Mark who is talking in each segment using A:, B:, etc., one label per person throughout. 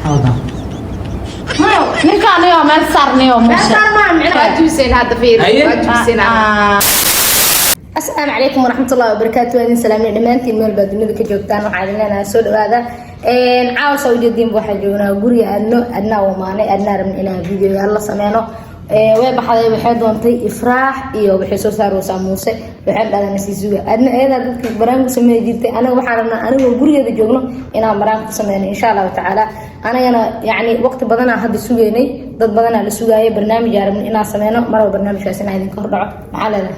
A: Hawda.
B: Ninkaan iyo meel saarniyo
C: meel
B: muuse.
C: saar maaha micnaha.
B: Waa juuseen hadda, fiir.
A: Haye.
B: Waa juuseen.
C: Asalaamu calaykum waraxmatullahi wabarakaatu. Waa idin salaamay dhammaantiin meel baa dunida ka joogtaan. Waxaa idin leenahay soo dhawaada. Caawa soo ujeediinba waxaa joognaa guriga Adno. Adnaa umaanay, Adnaa rabna inaan videoyaal la sameyno. Way baxday, waxay doontay Ifraax iyo waxay soo saaraysaa Muuse. Waxay dhahdaa nasiisuga Adna, iyadaa dadka baraanku sameey jirtay. Anaga waxaan rabnaa anigoo gurigeeda joogno inaan baraanku ku sameyno, insha Allahu tacaala. Anagana yacni waqti badanaa hadda sugaynay, dad badanaa la sugaayay barnaamij aan rabnay inaan sameyno. Marwal barnaamijkaas inaan idinka hordhaco. Maxaa leedahay?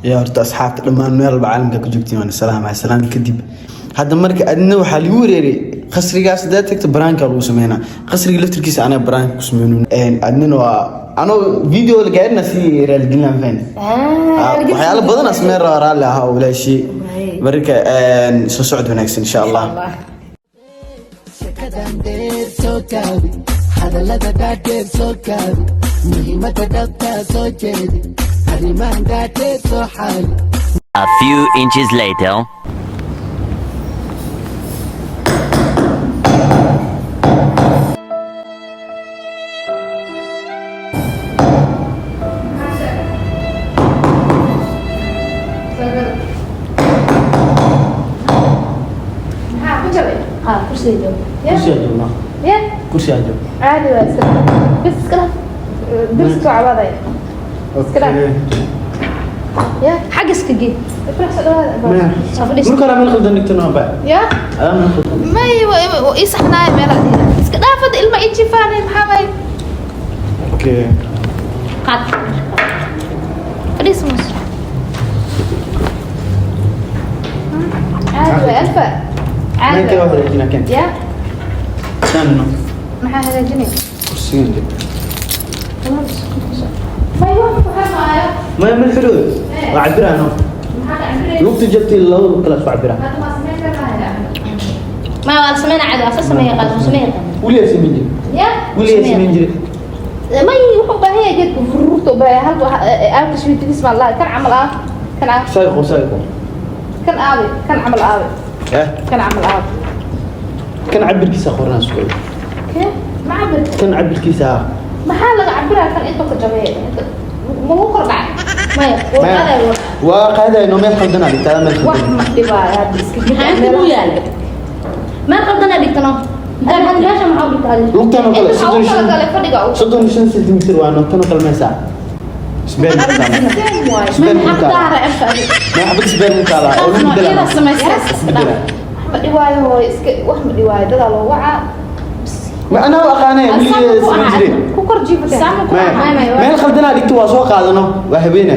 D: Yaa horta asxaabta dhammaan meel walba caalamka ku joogtiin waan salaamay. Salaam kadib, hadda marka adina waxaa lagu wareeray qasrigaas. Hadaa tagto baraanka lagu sameynaa, qasriga laftirkiisa anaga baraanka ku sameyno. Adnina waa anoo video la gaarina si raaligelin fahan. Waxyaalo badan aan sameyn rabaa. Raalli ahaa walaashii. Marka soo socod wanaagsan, insha Allah.
E: Shekadan dheer soo kaabi, hadallada dhaadheer soo kaabi, muhiimadda dhabtaa soo jeedi, arrimahan dhaadheer soo xaali.
F: A few inches later.
B: Maxaa ku jabay?
C: Ah, kursiga joog.
D: Kursi aan joognaa.
B: Ya.
D: Kursi aan joog.
B: Caadi waa, iska dhaaf. Bas iska dhaaf. Dirska soo cabaday. Iska dhaaf. Ya.
C: Xagga iska gee.
B: Ifraax, soo dhawaada.
C: Soo fadhiis.
D: Marka hore meel khaldan dhigtana waa baa.
B: Ya.
D: Adaa meel khaldan.
B: May, ii saxnaay meel aad iska dhaaf hadda, ilma ii jifaanay, maxaa waay?
D: Okay.
C: Qaad,
B: Fadhiis, Muuse. Caadi waa, alfa.
D: Meel
B: Caadi
D: kale
B: waa.
D: waa hagaajinaa keen.
B: Ya.
D: Saan no.
B: Maxaa hagaajinay?
D: Kursigan joog.
B: May, wax ku xirmaayo.
D: Ma meel xidhood waa cabiraa no.
B: Maxaa ka cabiraya?
D: Lugta jabtay, labada kale isku cabiraa.
B: Hadda waa samayn karnaa.
C: Ma waa la sameynaa, caadi waa sa sameeya, qaad wuu sameeya.
D: Weligaa samayn jiray.
B: Ya.
D: Weligaa samayn jiray.
B: May, wuxuu u baahan yahay geedka fururta u baahan yahay. Halka aalka shwiitigiis baa lahaa kan camal ah, kan ah.
D: Sayqo, sayqo.
B: Kan aabi, kan camal aabi.
D: Eh.
B: Kan camal aabi.
D: Kan cabirkiisa qornaa isku.
B: Kee ma cabir?
D: Kan cabirkiisa.
B: Maxaa laga cabiraa? Kan inta ka jabay, inta ma lagu kor dhacay?
C: Maya, wuu qaaday, wuu.
D: Waa qaadayno, meel khaldan aa dhigtaa, meel
B: Wax
D: khaldan.
B: ma dhibaayo hadda, iska
C: Maxaa inta buu yaalay? Meel qaldanaa dhigtano. Hadda meesha maxaa u dhigtaa adiga?
D: Lugtan oo kale.
B: Inta waxaa
D: Soddon
B: u
D: iyo shan.
B: talagalay fadhiga u
D: 35 sentimitir waa no, tan oo kale meesa isbeer mu taala.
B: Same waay.
D: Isbeer mu
B: Maxaa
D: taala.
B: daara alfa adiga?
D: Ma xabad isbeer mu taala oo lagu bedelaa.
B: Iska dhaaf. Wax ma dhibaayo hooy, iska wax ma dhibaayo, dadaa loo wacaa.
D: Ma anaa aqaanay, weligeeda samayn jiray.
B: Ku kor jiifatee.
D: Meel khaldanaa dhigta, waa soo qaadano, waa habeena.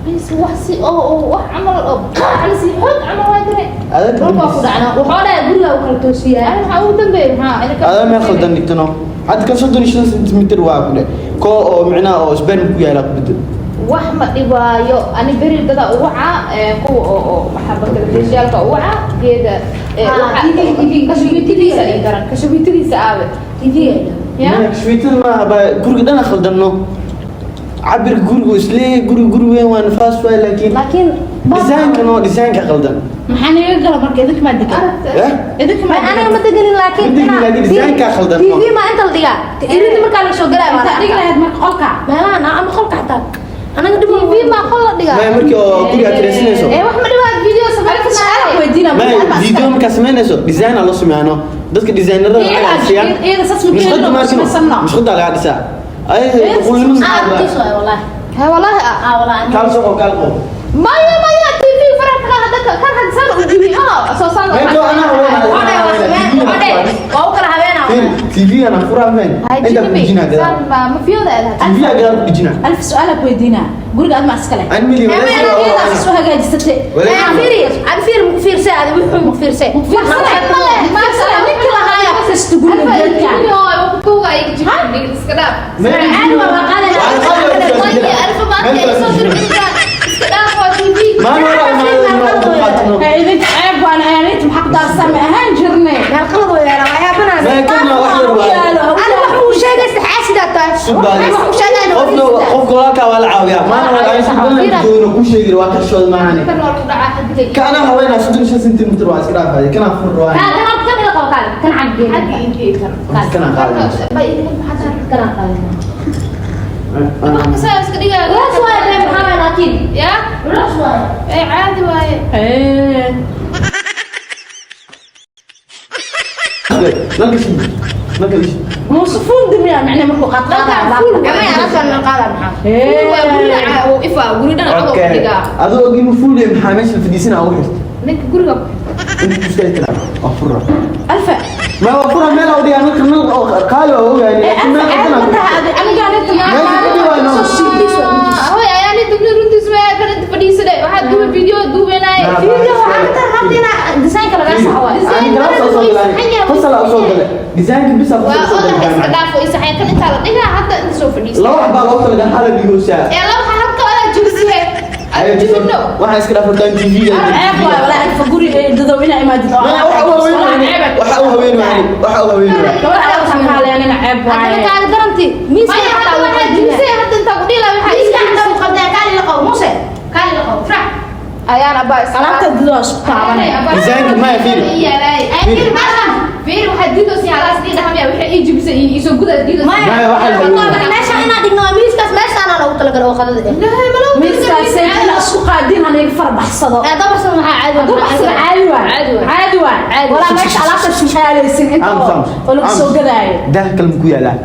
B: Bas wax si oo wax camal oo qaac si xoog camal waa dire.
D: Adag.
C: Dhulka waa ku dhacna. Wuxuu dhahay guriga u kala toosiyaa.
B: Ani maxaa ugu dambeeyay? Maxaa idinka?
D: Adaa meel khaldan dhigtano. Hadda kan 35 sentimitir waa ku dhe koo oo micnaha oo isbeer ku yaala ku bedel.
B: Wax ma dhibaayo, ani beri dadaa u wacaa, kuwa oo maxaa bangladeshiyaalka u wacaa geeda.
C: Ah, TV, TV.
B: Kashubiitadiisa ay garan, kashubiitadiisa aabe.
C: TV.
B: Ya.
D: Shwiitada maaha baa, guriga dhana khaldanno. Cabirka gurigu isleeyahay, guri guri weyn waa, nafaas waay, laakiin
C: laakiin
D: design-ka no, design-ka qaldan.
A: Maxaa naga gala marka? Idinka maa degan?
B: Aragta.
D: Eh.
A: Idinka maa
C: anaga ma deganin, laakiin
D: Ma deganin, laakiin design-kaa khaldan.
C: TV ma inta la dhigaa, irinta markaa laga soo galaayo waa la
A: Inta dhigi
C: arkaa.
A: lahayd marka qolka.
C: Meelahan ama qolka xataa anaga dhib.
B: TV ma qol la dhigaa?
D: Maya, markii oo guriga aad kiraysanayso.
B: Ee, wax ma dhibaayo, video
A: Su'aal
B: sameyn.
A: weydiina.
D: Maya, video markaa samaynayso design aa loo sameeyano, dadka designerada
A: Iyaga-
D: lacag siiyaan.
A: Iyaga saas ma
D: Nusqada
A: keenino,
D: maarkino.
A: samaysanno.
D: Nusqada lagaa dhisaa ay qulnimada.
C: Ah, tiis waay wallahi.
B: Ha wallahi ah.
C: Ah wallahi.
D: Kaal soo qo, kaal qo.
B: Maya, maya, TV faraha kaga hadda kan hadda saan u jibi ah soo saan.
D: Maya, koo anaa
C: Waa
D: haweenaya.
C: waa u kala habeenaa.
D: TV ana furaa meen inta ku dhijinaa gadaal.
B: Saan ma fiyooda aad.
D: TV aa gadaal ku dhijinaa.
A: Alf su'aal ku weydiina. Guriga aad ma iska leh?
D: An mili.
A: Iyada soo hagaajisatay.
C: Fiiri, ad fiir, muku fiirsay, adi wuxuu muku fiirsay.
A: Ninka lahaaya kasto guriga geedka.
B: Iska dhaaf.
C: Caadi waa, waa qaadayna.
B: Maya, alfa maanta ay soo dirbigaan. Iska dhaaf, waa TV.
A: Idinka ceeb waan aanayt, maxaa ku daarsan ma ahaan jirnay.
C: Meel qalad oo yaala waa yaabanaas.
D: Maya, kana wax yar waaye.
C: Ani wax uu sheegay saxaasidaa tahay. Wax uu sheegay.
D: Qofka walaalkaa waa la caawiyaa maana, waa aan badan joogno kuu sheegi, waa kashooda maahane.
B: Kan waa lagu dhacaa xadiga.
D: Ka anaa haweenaa 35 sentimitir waa iska dhaafaya, kanaa fur waa.
C: Kan kan ila qabo, kan kan cabir.
B: Xagga igee kan.
D: Kana qaadanaysa.
B: Ba ii kan maxaa tahay?
C: Kana qaadana.
B: Wax kasta iska dhigaa.
C: Culays waaye bee maxaa waaye laakiin.
B: Ya?
C: Culays waaye.
B: Ee caadi waaye.
D: Nalka shid. Nalka shid.
A: Muuse fuul dimiya macnaha markuu qaad qaadaya
C: Ama alaabtan la qaadaa maxaa?
B: Waa guri oo ifa guri dhan cagoo ku
D: Okay.
B: dhigaa.
D: Adoo ogi ma fuulay maxaa meesha fadhiisana ugu xirtay.
B: Ninka guriga ku xirta.
D: Inta iska tira. Waa fura.
A: Alfa.
D: Ma waa fura meel oo dhigaa nalka nal oo qaali oo ogaani.
A: Alfa
D: Meel
A: caadi ma tahay adi aniga anigta
D: Meesha fadhi waa noo.
B: Hoy ayaan inta guri runtiis ma kan inta fadhiisanay. Waxaa duuba video duubanay.
C: Video waxaa ka tahay hadda inaa design-ka lagaa saxo waaye.
D: Ani galaas soo galay. Fasal soo galay. Design-ka bisa
B: Waa
D: fasal soo
B: odax iska
D: galay.
B: dhaafo isaxay kan intaa la dhigaa hadda inta soo fadhiisa.
D: Laba wax baa loogu talagalay hal dhigoosaa.
B: Ee laba waxa halka wada jibsiye. Aad jibino.
D: Waxaan iska dhaafurtaan TV-ga.
A: Ceeb waaye walaa alfa guri dadow inaa imaadid oo
D: Waxa uu haween waxa uu haween waxa uu haween.
A: Gabadha alaabta kaaleenina ceeb
C: Haddana
A: waaye.
C: kaaga daranti. Miiska
B: Maya
C: xataa
B: hadda
C: wuu
B: waxaa
C: qaldinaa.
B: jibisay hadda intaa ku dhihi lahaa waxaa
C: Miiska xataa wuu qaldinaa. Kaali la qabo, Muuse. Kaali la qabo. Farax.
B: Ayaan abaa iska
A: Alaabta dadow isku taabanay.
D: Design-ka maya fiiri.
B: Fiiri waxaa diidoos iyo halaas ii dhahamaya waxay ii jibisay iyo isoo gudaa diidoos.
C: Maya,
D: Maya, waxaa la
C: waxaa meesha inaa dhigno waa miiskaas meeshaana loogu talagalay oo qadada eh.
A: Miiskaas inaa isku qaadin hanaga farbaxsado.
C: Ee dabarsan maxaa caadi waa?
A: Hadduu baxsado caadi waay.
C: Caadi waay.
A: Caadi waay.
C: Caadi.
A: Walaa meesha alaabta ismixaalaysin inta
D: Aamus, aamus.
A: oo lagu soo
D: Aamus.
A: gadaayo.
D: Daah kale ma ku yaalaa.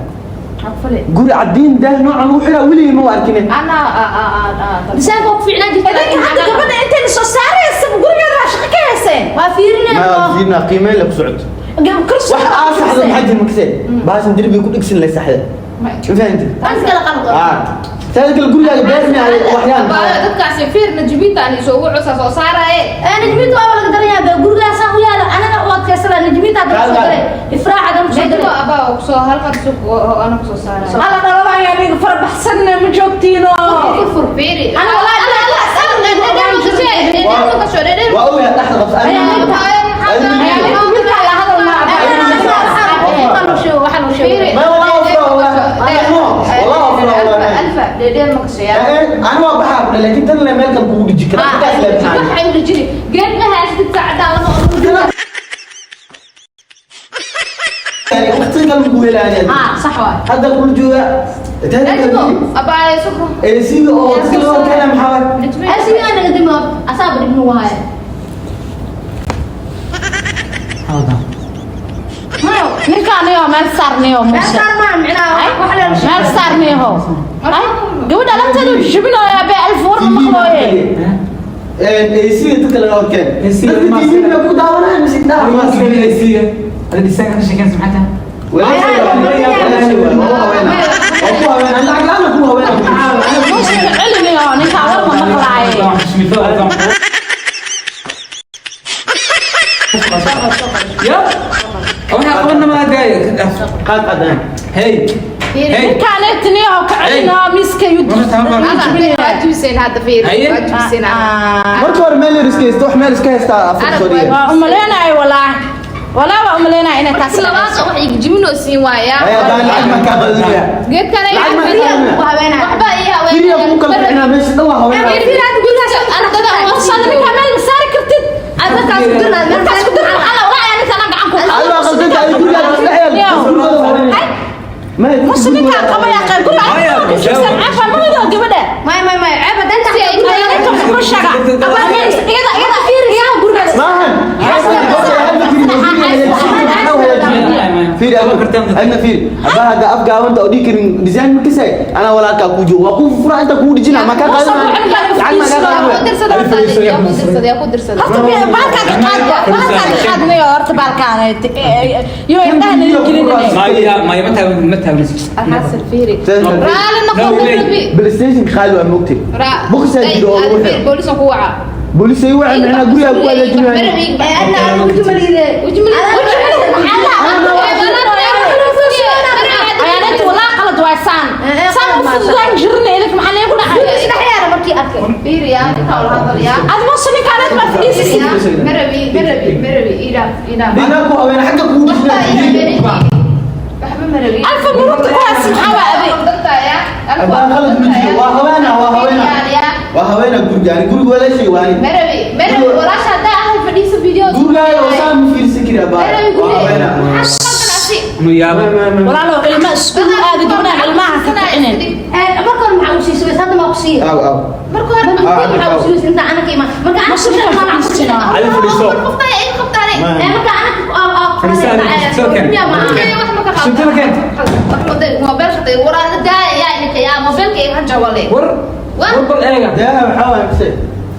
D: Guri cadiin daah noocan lagu xiraa weligay ma arkinin.
B: Anaa
C: Design-ka waa ku fiicnaan jirta
A: Idinka
C: laakiin
A: hadda gabadha intayna soo saaraysa gurigeeda waa shaqo ka hayseen.
C: waa fiirinayna
D: Ma
C: oo
D: fiirna qiimeyn la ku socoto.
A: Kursi
D: Wax aa saxda maxaa jira makasee? Baashan derbiga ku dhigsan lay saxda. Ma fahanti?
C: taas kala qalad oo.
D: Ah. Taas kale gurigaaga beer ma waxyaan.
B: Dadkaasi fiir najmiinta aan isoogu cusa soo saaraaye.
C: Ee najmiinta waa laga daranyaa bee gurigaasaa u yaala anana u adkaysada najmiinta hadda kusoo daray ifraax hadda kusoo
B: Najmo
C: daray.
B: abaa oo kusoo halkan sug oo ana kusoo saaraaye.
A: Alla dhalada ayaa niga farbaxsanna ma joogtiino.
B: Fur fiiri.
A: Ana walaa
D: Waa ogahay dhaxda qabsa.
A: Wiilkaa la hadal ma
C: Waxaa loo sheego, waxaa loo sheego.
D: Ma walaa wafra walaa. Walaa wafra walaa.
B: Alfa dheedheer ma kasoo yaa.
D: Ani waa baxaa ku laakiin tan le meel kale kugu dhiji karaa. Intaas le maxaa.
B: Waxay u dhijiri. Geed ma haysatid saacadaan lama oran.
D: Waqti kale ma ku helaayaan.
A: Ah, sax waay.
D: Hadda kula jooga.
B: Najmo abaa sukro.
D: Ee siga oo dadka loo keenay maxaa waay?
B: Najmo.
C: Asiga aan naga dimo asaaba dhibnu waaya.
A: Ninkaan iyo meel saarniyo
C: Meel
A: Muuse.
C: saar maaha micnaha wax la sheego.
A: Meel saarniyo. Ay, gabadha alaabteeda uu jijibinayaa bee alf war ma maqlooye.
D: Ee siga dadka laga horkeen. Dadka TV-ga ku daawanayaan mise indhaha.
A: Muuse ka celinayo ninkaan war ma maqlaaye. Ninkaan etniyo ka celinayo miiska yuu
B: Waa jibiseen hadda fiiri. Waa jibiseen.
D: Marka hore meel yar iska haysta, wax meel iska haystaa afar soo dhigay.
A: Waa umaleynayo walaa. Walaa waa umaleynayo inay taas
B: Labaad oo wax iga jibinoo siin waaya.
D: Ayaa baan lacag ma kaa badinaya.
B: Geedkan ay
D: Lacag ma kaa badinaya.
B: waxba ii haween.
D: Firiya ku kala bixinaa meesha dhan waa haweenaa.
A: Muuse ninkaan meel ma saari kartid.
C: Adakaas ku dirnaa meel
A: Ninkaas ku dirna alla walaa ninkaan aan gacan ku
D: Adiga waa qaldanta, adiga gurigaaga isdhex yaal. Gurigooda haweenaya. Maya, dadka
A: Muuse ninkaan
D: gurigooda
A: qaba yaa qayb guriga ceeb ma wado gabadha.
C: Maya maya maya ceeb haddaan
B: Si ay
C: tahay
A: Ninka wax ku sheega. Iyada iyada fiiriyaa gurigaas.
D: Maahan. Fiiri adna fiiri. Abaa hadda af gaabanta oo dhihi karin design ma kasay. Anaa walaalkaa kuu joogo. Waa kuu furaa inta kuu dhijina. Ma kaa qaadanaya. Lacag ma kaa qaadanaya.
B: Ku dirsada horta yaa ku dirsada yaa ku dirsada.
A: Horta baalkaan ka qaad baalkaan ka qaadnayo horta baalkaan yo indhaha naga gelinay.
B: Alxasan fiiri. Raali noqo Nabi.
D: PlayStation qaali waa moogtay. Boqosaa jiro oo lagu xiro.
B: Boolisan ku waca.
D: Booliisay waxay macnaa gurigaa ku hagaajinayaan.
C: Ee adna aan ugu jumaliide.
A: Ayaanayta walaa qalad waay saan. Saan u fududaan jirnay idinka maxaa leegu dhacay?
C: Isdhex yaala markii arkay.
B: Fiiri yaa ninka ula hadlayaa.
A: Aad muuse ninkaan ma fadhiisisid.
B: Marabi marabi marabi ila ila.
D: Anaa ku haween xagga kugu dhijinaya.
B: Waxba marabi.
A: Alfa murugta ku haas maxaa waa adig?
D: Abaa qalad ma jiro. Waa haweena, waa haweena. Waa haweena guriga. Ani guriga walaashay waa ani.
B: Marabi marabi walaasha haddaa ahay fadhiisa video.
D: Gurigaaga oo saan ma fiirsan kari abaa.
G: Ma yaaba.
A: Walaalow, ilma iskuul aada, gabdhaha ilmaha ka kicinin.
C: Marka hore maxaa u siisay? Hadda ma ku siiyo.
D: Aw aw.
B: Marka hore
C: marka maxaa u siisay inta anaka imaan marka anaka
G: Adi fadhiiso.
C: Marka anaka
G: Fadhiiso, adi soo keen. Shubtada keen. War war, bal eega.
D: Daaha waxaa waaye mise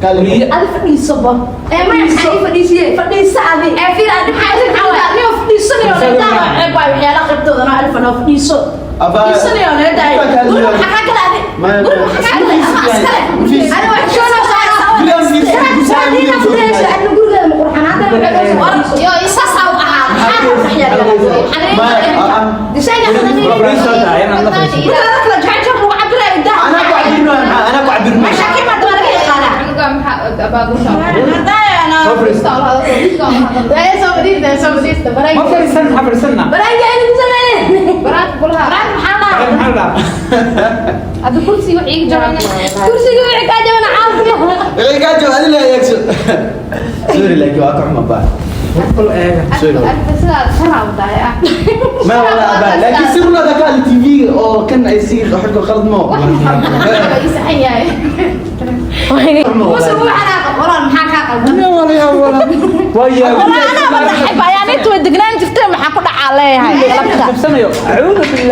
D: kaali.
A: Adi fadhiiso ba.
C: Maya, maxaa ii fadhiisiye?
A: Fadhiiso adi.
C: Fiir, adi
A: maxaa waxaa niyo fadhiisanayo leedahay ceeb waay waxyaala qaybtoodana alfa noo fadhiiso.
D: Abaa-
A: Fadhiisanayo leedahay. Guri maxaa kaa gala adi?
D: Maya-
A: Guri maxaa kaa galay ama askale?
D: Nafis.
A: Ani wax shoona
D: William,
C: Diina ku dayasho adna gurigeeda ma qurxan haddana waxay dhahaysaa fadhiiso.
A: Yo, saasaa u ahaa. Maxaa ka waxyaala?
D: Maya, ah, ah.
G: Fadhiiso hadda, ayaan la fadhiiso.
A: Guriga kala jacayl lagu cabirayo daa.
D: Anaa ku cabirno, anaa ku cabirno.
A: Meesha ka imaada waa laga yaqaanaa.
G: Soo fadhiiso. Ma fadhiisan, maxaa fadhiisanna?
C: Baraanka aynu ku sameynay.
A: Maxaa
G: Maxaa la dhahaa?
C: Kursiga wixii kaa jabana caafimaad.
D: Wixii kaa jooga adina eegso. Sorry, laakiin waa ka xuma baa.
G: War bal eega.
D: Sorry. Ma wala abaa, laakiin si run ah ka TV oo kan ay si xilka qalad ma.
C: Muuse wuu xanaaqa. Walaal, maxaa kaa qaldan?
G: Waa yaab.
A: Anaa madaxay bayaanintu way degnaan jirtay, maxaa ku dhacaa leeyahay galabta?
G: Qabsanayo. Acuudu billah.